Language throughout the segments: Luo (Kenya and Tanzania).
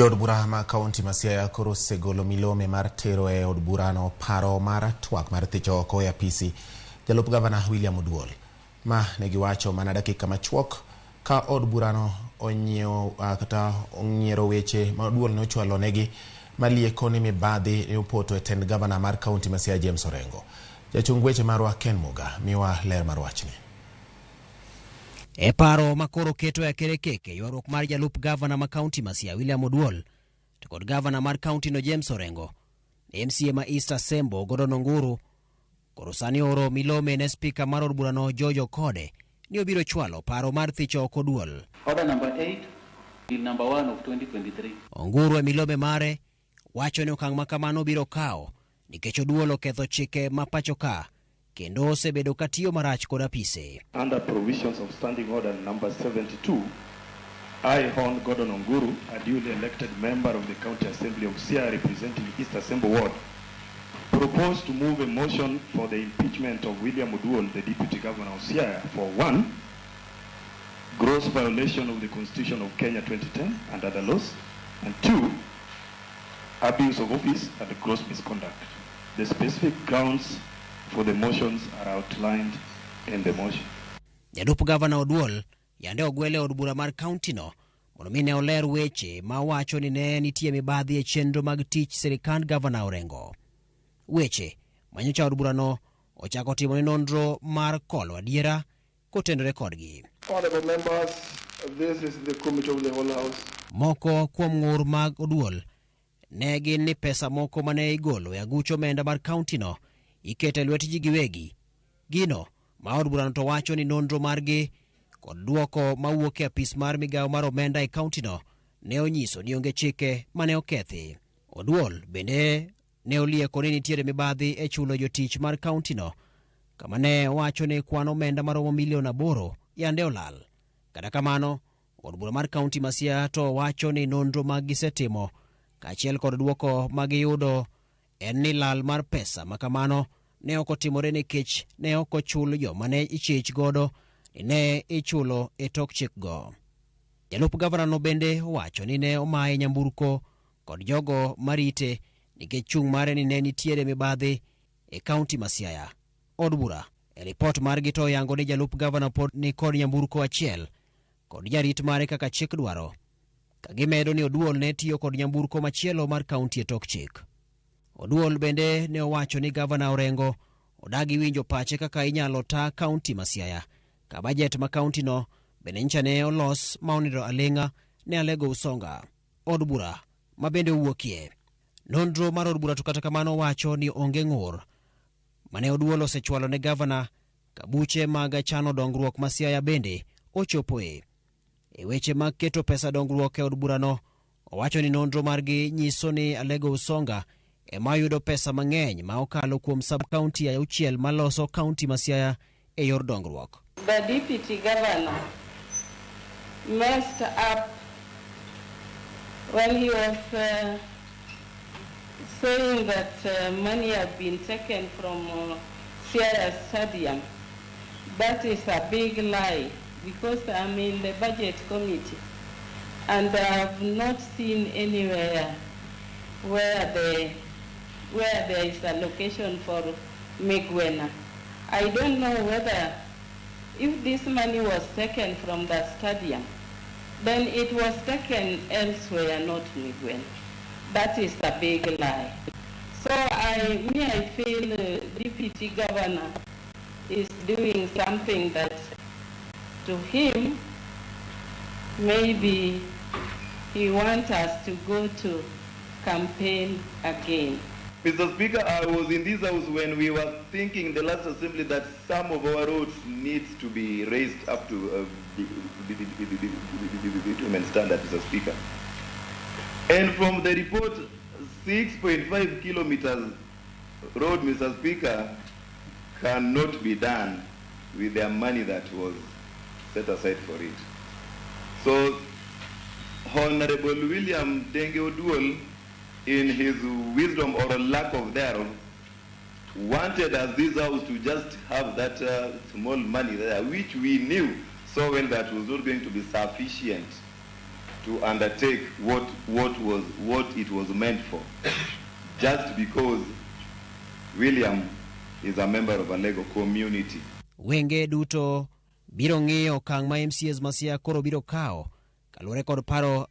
Od bura ma kaunti ma Siaya koro osegolo milome mar tero e od burano paro mar twak mar thicho oko e apisi jalup gavana William Oduol. Ma ne giwacho mana dakika machuok ka od burano onyiewo kata ong'iero weche ma Oduol ne ochwalo negi malieko ni mibadhi ne opoto e tend gavana mar kaunti ma Siaya James Orengo. Jachung weche marwa Ken Muga miwa ler mar wachni. E paro ma koro keto e akerekeke ywaruok mar jalup gavana ma kaunti ma Siaya William Oduol to kod gavana mar kaunti no James Orengo, MCA ma East Asembo Gordon Onguru koro sani oro milome ne spika mar od burano George Okode ni obiro chwalo paro mar thicho oko Oduol. Order number 8, Bill number 1 of 2023. Onguru e milome mare wacho ni okang' ma kamano biro kawo nikech Oduol oketho chike ma pacho ka kendo osebedo ka tiyo marach kod apise. Under provisions of Standing Order number 72, I, Hon Gordon Onguru, a duly elected member of the County Assembly of Siaya representing East Asembo Ward, propose to move a motion for the impeachment of William Oduol, the Deputy Governor of Siaya, for 1, gross violation of the Constitution of Kenya 2010 and other laws, and 2, abuse of office and gross misconduct. The specific grounds for the motions are outlined in the motion. Jalup gavana Oduol yande ogwele e od bura mar kaunti no mondo mi ne oler weche ma wacho ni ne nitie mibadhi e chenro mag tich sirikand gavana Orengo. Weche manyocha od burano ochako timo ne nonro mar kolo adiera kotenore kodgi. Honorable members, this is the committee of the whole house. Moko kuom ng'ur mag Oduol ne gin ni pesa moko mane igolo e aguch omenda mar kaunti no iketo e lwet ji giwegi. Gino ma od burano to wacho ni nonro margi kod duoko mawuok e apis mar migawo mar omenda e kaunti no ne onyiso ni onge chike mane okethi. Oduol bende ne olieko ni nitiere mibadhi e chulo jotich mar kaunti no kama ne owacho ni kwan omenda maromo milion 8 yande olal. Kata kamano, od bura mar kaunti ma Siaya to wacho ni nonro mag gisetimo kaachiel kod duoko magiyudo en ni lal mar pesa ma kamano ne ok otimore nikech ne ok ochul joma ne ichich godo ni ne ichulo e tok chik go. Jalup gavana no bende owacho ni ne omaye nyamburko kod jogo marite nikech chung' mare ni ne nitiere mibadhi e kaunti ma Siaya. Od bura e ripot margi to oyango ni jalup gavana pod ni kod nyamburko achiel kod jarit mare kaka chik dwaro, ka gimedo ni Oduol ne tiyo kod nyamburko machielo mar kaunti e tok chik. Oduol bende ne owacho ni gavana Orengo odagi winjo pache kaka inyalo ta kaunti ma Siaya, ka bajet ma kaunti no bende nyicha ne olos ma onindo aling'a ne Alego Usonga. Od bura ma bende owuokie. Nonro mar od bura to kata kamano wacho ni onge ng'ur mane Oduol osechwalo ne gavana ka buche mag chano dongruok ma Siaya bende ochopoe. E weche mag keto pesa dongruok e od burano, owacho ni nonro margi nyiso ni Alego Usonga ema yudo pesa mang'eny ma okalo kuom sub county 6 maloso kaunti ma Siaya e yor dongruok. The deputy governor messed up when he was saying that money had been taken from Siaya Stadium. That is a big lie, because I'm in the budget committee and I have not seen anywhere where there is a location for Migwena. I don't know whether if this money was taken from the stadium, then it was taken elsewhere, not Migwena. That is a big lie. So I feel deputy governor is doing something that to him, maybe he wants us to go to campaign again. Mr. Speaker, I was in this house when we were thinking in the last assembly that some of our roads needs to be raised up to bitumen standard, Mr. Speaker. And from the report, 6.5 kilometers road, Mr. Speaker, cannot be done with the money that was set aside for it. So, Honorable William Denge Oduol, in his wisdom or lack of thereof, wanted us this house to just have that small money there, which we knew so well that was not going to be sufficient to undertake what it was meant for, just because William is a member of Alego community. Wenge duto biro ng'iyo okang' ma MCAs ma Siaya koro biro kawo kaluwore kod paro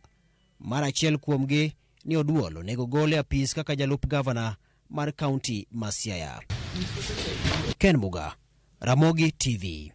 mar achiel kuomgi ni Oduol onego gol e apis kaka jalup gavana mar kaunti ma Siaya. Ken Muga, Ramogi TV.